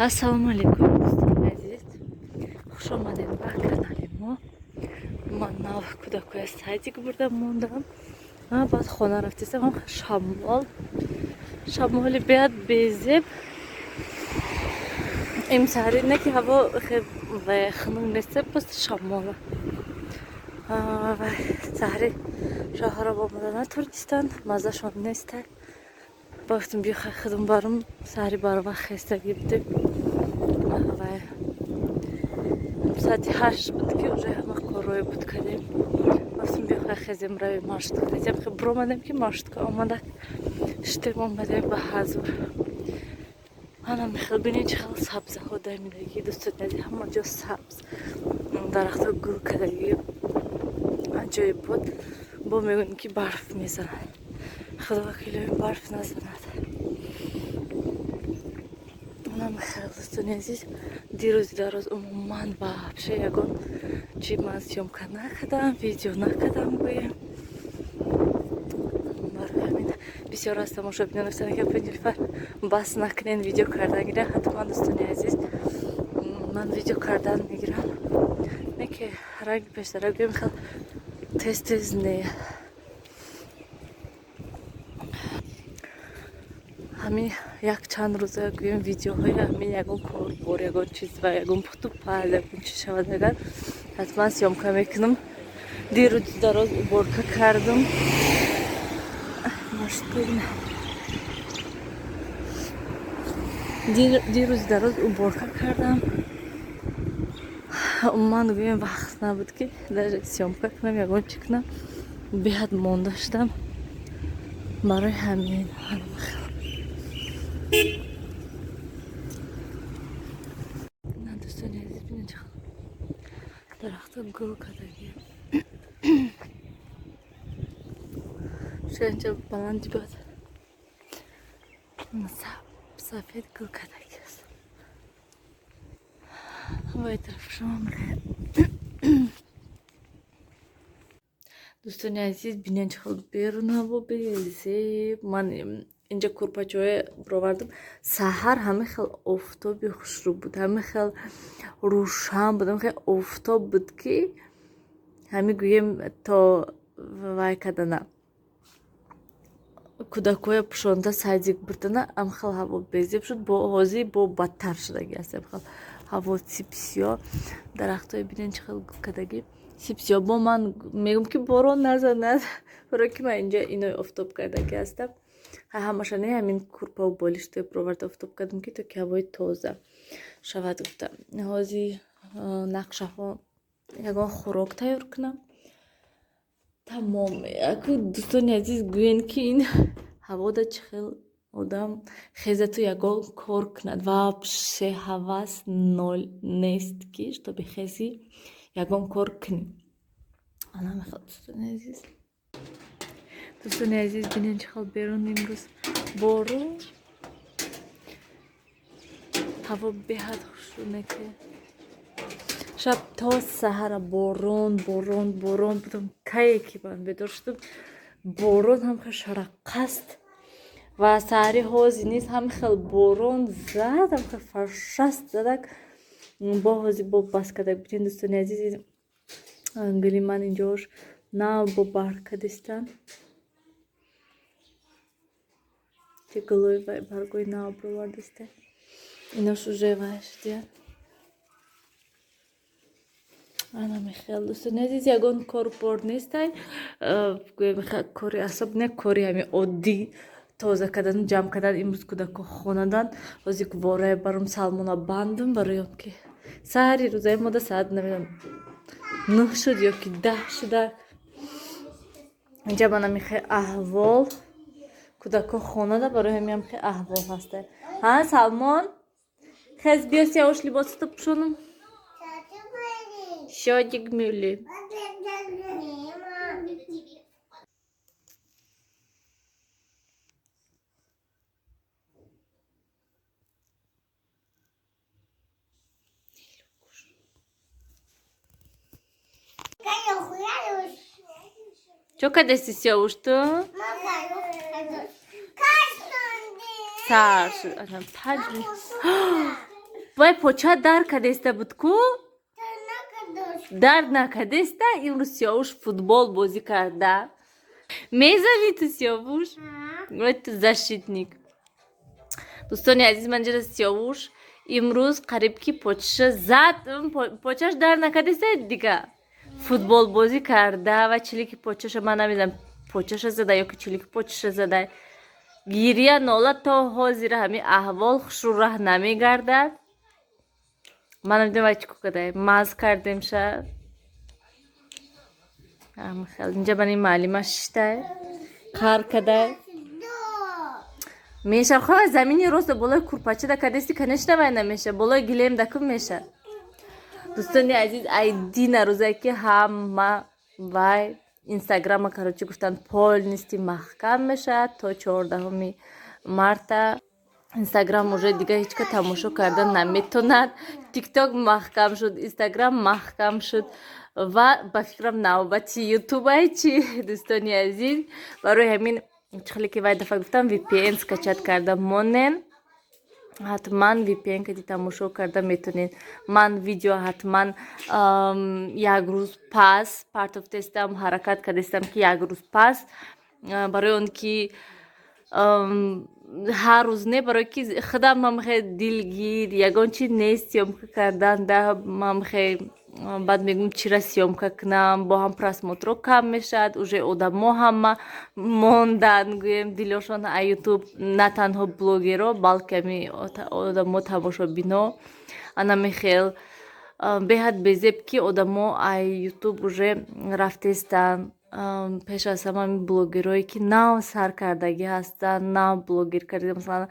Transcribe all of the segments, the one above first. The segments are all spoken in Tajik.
Ассалому алайкум, дӯстони азиз, хуш омадед ба канали мо. Ман нав кӯдакоя садик бурда мондам, баъд хона рафтесам. Шамол, шамоли беҳад безеб. Имсаҳари не ки ҳаво хунук нест, просто шамола. Саҳари шоҳаро омада натонистанд, маззашон неста. Гуфтам, биё худам барам. Саҳари барвақт хестагӣ будем, соати 8 буд ки уже ҳама корҳое буд кардем. Гуфтам, биё хезем, равем маршрутка. Биромадем ки маршрутка омада шудем, омадем ба ҳазур. Ана михел бинед, чӣ хел сабзаҳо дамидагӣ, дӯстони азиз, ҳама ҷо сабз, дарахтҳо гул кардагӣ. Аҷоиб буд. Бо мегӯем ки барф мезанад, худо вакилои барф назанад. Хел, дӯстони азиз, дирӯзи дароз умуман вообще ягон чи ман съёмка накардам, видео накардам, гӯем. Барои ҳамин бисёр аз тамошобинон гуфтанд, ки Нилуфар, бас накунен видео кардан гира. Ҳатман, дӯстони азиз, ман видео кардан мегирам, не ки ранги пештара, гӯем, хел тез тез не. Ҳамин як чанд рӯза, гӯем, видеоҳои ҳамин ягон корбор, ягон чиз ва ягон пухту паз, ягон чиз шавад агар, ҳатман съёмка мекунам. Дирӯзи дароз уборка кардам. Маршрутка. Дирӯзи дароз уборка кардам. Умуман, гӯем, вақт набуд ки даже съёмка кунам, ягон чӣ кунам. Беҳад монда шудам. Барои ҳамин. Дӯстони азиз, бинед, чӣ дарахта гул кардагӣ. Инҷа баланди буд, сафед гул кардагӣ аст. Вай тараф шумо. Дӯстони азиз, бинед, чӣ хел берун ҳаво безеб. Ман инҷа курпачаҳое бировардам. Саҳар ҳама хел офтоби хушрӯ буд, ҳама хел рӯшан буд, ҳама хел офтоб буд ки ҳами, гӯем, то вай кардана, кӯдакҳоя пӯшонда садик бурдана, ам хел ҳаво безеб шуд. Бо ҳозир бо бадтар шудагӣ аст. Ам хел ҳаво сипсиё, дарахтҳое бинед, чӣ хел гул кардагӣ, сипсиё. Бо ман мегӯм ки борон назанад, барое ки ман инҷа инои офтоб кардагӣ ҳастам. Ҳамаша не, ҳамин курпаву болиштое бироварда офтоб кардам, ки то ки ҳавои тоза шавад гуфта. Ҳозир нақшаҳо ягон хӯрок тайёр кунам, тамом. Аку, дӯстони азиз, гӯен ки ин ҳавода чӣ хел одам хезату ягон кор кунад? Вообще ҳавас ноль нест ки чтобы хези ягон кор кунӣ. Ана мехел, дӯстони азиз. Дӯстони азиз, бинед, чӣ хел берун имрӯз борон, ҳаво беҳад хушрӯ ки шаб то саҳара борон, борон, борон будам. Кае ки ман бедор шудам, борон ҳам хел шараққаст ва саҳари ҳозир низ ҳам хел борон зад, ҳам хел фаршаст задак. Бо ҳозир бо бас кардак. Бинед, дӯстони азиз, гули ман инҷош нав бо барг кардистанд, чӣ гулои баргои нав бировардаста. Инош уже вай шудиянд. Ана михел, дӯстони азиз, ягон кору бор нестай, гӯем, кори асоб не, кори ҳами оддӣ, тоза кардану ҷамъ кардан. Имрӯз кӯдакҳо хонадан. Ҳозир ворая баром, Салмона бандам, барои он ки саҳари рӯзаи мода соат намедонам 9 шуд ё ки 10 шуда. Инҷа мана михел аҳвол, кӯдакҳо хонада, барои ҳамин хел аҳвол ҳаста. Ҳа, Салмон, хез, биё, сиёвуш либосато пӯшонам. Садик мюли. Чо кадаси, сиёвуш, ту? Сар шуд. 5. Вай поча дар кадеста буд ку? Дард накадеста? Имрӯз Сиёвуш футбол бозӣ карда. Мезанӣ ту, Сиёвуш? Вай, ту защитник. Дӯстони азиз, ман ҷара Сиёвуш имрӯз қариб ки почаша зад. Почаш дард накадеста, дига футбол бозӣ карда ва чилики почаша, ман намедонам, почаша зада ё ки чилики почаша зада. Гирия, нола, то ҳозира ҳамин аҳвол, хушрӯ раҳ намегардад. Ман намедонам, вай чӣ кор карда. Маз кардемша. Инҷа мани маълима шиштай, қар кадай. Меша, хо, замини рост, болои курпачада кадести, конечно, вай намеша. Болои гилем дакун меша. Дӯстони азиз, ай дина рӯзае ки ҳама вай Инстаграма, короче, гуфтанд, полностью маҳкам мешавад то 14-уми марта. Инстаграм уже дига ҳеҷ ка тамошо карда наметонад. Тикток маҳкам шуд, Инстаграм маҳкам шуд ва ба фикрам, навбати Ютубай чи. Дӯстони азиз, барои ҳамин, чихеле ки вай дафъа гуфтам, VPN скачать карда монен. Ҳатман VPN кади тамошо карда метонед. Ман видео ҳатман як рӯз пас партофтестам, ҳаракат кардестам, ки як рӯз пас, барои он ки ҳар рӯз не, барое ки худам мамхе дилгир, ягон чи нест съёмка кардан да мамхе. Баъд мегӯм, чира съёмка кунам, бо ҳам просмотро кам мешавад. Уже одамо ҳама мондан, гӯем, дилошон а Ютуб, на танҳо блогеро, балки ами одамо, тамошобино. Анамихел беҳад безеб, ки одамо ай Ютуб уже рафтестанд. Пеш аз ҳама ами блогерое, ки нав сар кардагӣ ҳастанд, нав блогер карда, масалан,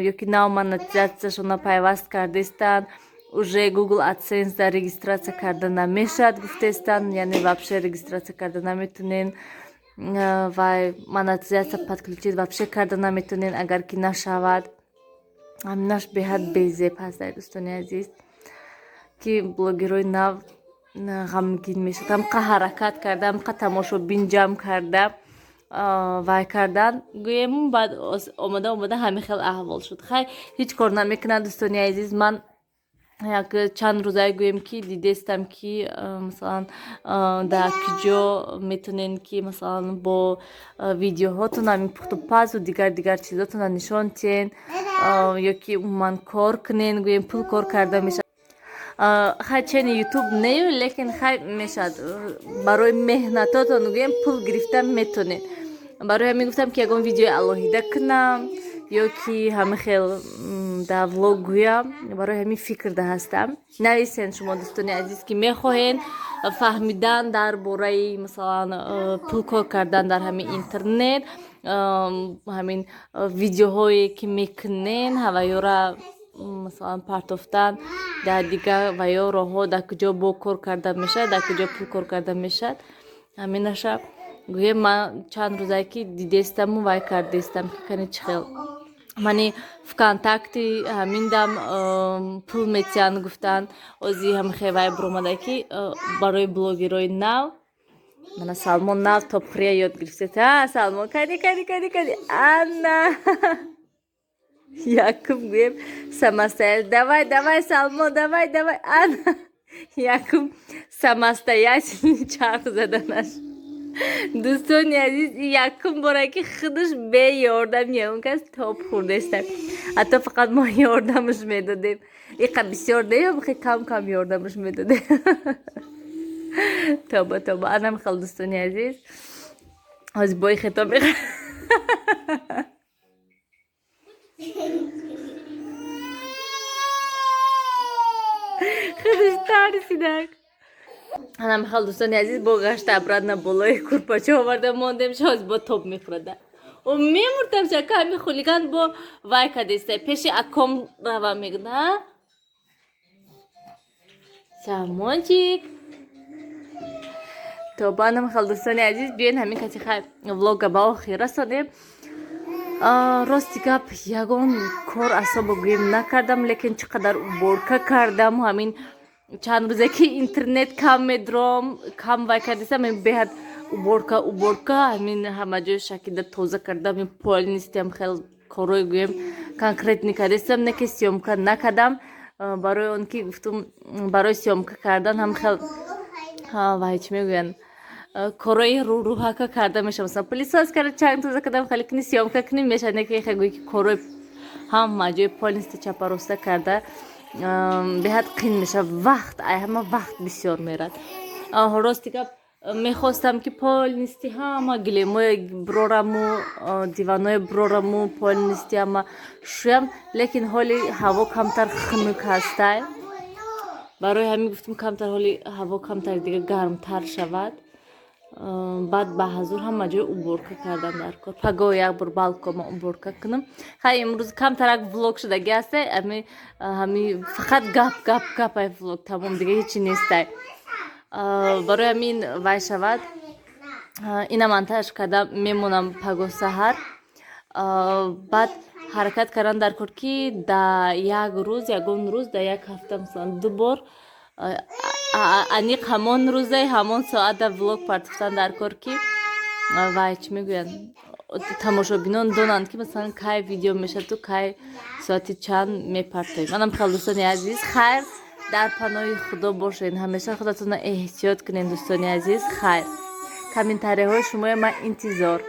ё ки нав монетизатсияшона пайваст кардестанд, уже Google AdSense дар регистрация карда намешавад, гуфтестанд, яъне вообще регистрация карда наметунен ва монетизация подключить вообще карда наметунен, агар ки нашавад. Ҳаминаш беҳад безеб ҳаст, дӯстони азиз, ки блогерҳои нав ғамгин мешавад. Ҳамқа ҳаракат карда, ҳамқа тамошобин ҷамъ карда, вай кардан, гӯем, баъд омада омада ҳамин хел аҳвол шуд. Хай, ҳеҷ кор намекунад, дӯстони азиз. Ман як чанд рӯзае, гӯем, ки дидестам, ки масалан, дар куҷо метонен, ки масалан, бо видеоҳотон ҳамин пухтупазу дигар дигар чизотона нишон тиҳен ё ки умуман кор кунен, гӯем, пул кор карда мешавад. Хай, чени Ютуб нею, лекин хай, мешавад, барои меҳнатотон, гӯем, пул гирифта метонед. Барои ҳамин гуфтам, ки ягон видеои алоҳида кунам ё ки ҳама хел дар влог гӯям. Барои ҳамин фикрда ҳастам. Нависен шумо, дӯстони азиз, ки мехоҳен фаҳмидан дар бораи, масалан, пул кор кардан дар ҳамин интернет, ҳамин видеоҳое ки мекунен, ҳаваёра, масалан, партофтан дар дигар ва ё роҳҳо, дар куҷо бо кор карда мешавад, дар куҷо пул кор карда мешавад. Ҳаминаша, гӯем, ман чанд рӯзае ки дидестаму вай кардестам, ки кани чӣ хел мани ВКонтакте ҳамин дам пул метиҳанд, гуфтанд. Ози ҳамихе вай биромада, ки барои блогерҳои нав. Мана, Салмон нав топхӯрия ёд гирифта. Салмон, кани, кани, кани, кани, ана якум, гӯем, самостоятельно. Давай, давай, Салмон, давай, давай. Ана якум самостоятельный чарх заданаш. Дӯстони азиз, якум бора, ки худаш бе ёрдам ягон кас топ хӯрдеста. Ҳатто фақат мо ёрдамаш медодем. Иқа бисёр не, хе кам кам ёрдамаш медодем. Тоба, тоба. Анам хел, дӯстони азиз, ҳозир бои хито меха. Худаш тарсидак. Анам хел, дӯстони азиз, бо гашта обратно болои курпача оварда мондем. Ҳозир бо топ мехӯрада. О, мемурдам, шака ҳами хулиган бо вай кадеста, пеши аком рава мегӯда. Салмончик, тоба. Анам хел, дӯстони азиз, биёен, ҳамин кати хай влога ба охир расонем. Рости гап, ягон кор асобо, гӯем, накардам, лекин чӣ қадар уборка кардам. Ҳамин чанд рӯзе ки интернет кам медром, кам вай кардесам, беҳад уборка, уборка, ҳамин ҳама ҷои шакида тоза кардам, полностью хел корҳои, гӯем, конкретный кардесам, не ки съёмка накардам. Барои он ки гуфтум, барои съёмка кардан ҳам хел вай, чӣ мегӯянд, корои рӯҳака карда мешавад. Масалан, пылесос карда, чанг тоза кардам, хеле кини, съёмка кунем, мешавад. Не ки гӯи ки корои ҳама ҷои полностью чапароста карда, беҳад қин мешавад. Вақт ай ҳама вақт бисёр мерад. Рости гап, мехостам, ки полностью ҳама гилемои брораму, диванои брораму, полностью ҳама шӯям, лекин ҳоли ҳаво камтар хунук ҳастай. Барои ҳамин гуфтум, камтар ҳоли ҳаво камтар дига гармтар шавад, баъд ба ҳазур ҳама ҷой уборка кардан дар кор. Пагоҳ як бор балкома уборка кунам. Хай, имрӯз камтарак влог шудаги ҳастай. Ҳами фақат гап, гап, гап, ай влог тамом, дига ҳечи нестай. Барои ҳамин вай шавад, ина монтаж карда мемонам. Пагоҳ саҳар баъд ҳаракат кардан дар кор, ки да як рӯз, ягон рӯз да як ҳафта, масалан, ду бор, аниқ ҳамон рӯзаи ҳамон соата влог партофтан дар кор, ки вай, чӣ мегӯянд, тамошобинон донанд, ки масалан кай видео мешаваду кай, соати чанд мепартоем. Манам хел, дӯстони азиз, хайр, дар паноҳи Худо бошед, ҳамеша худатонро эҳтиёт кунед, дӯстони азиз. Хайр, комментарияҳои шумоя ман интизор.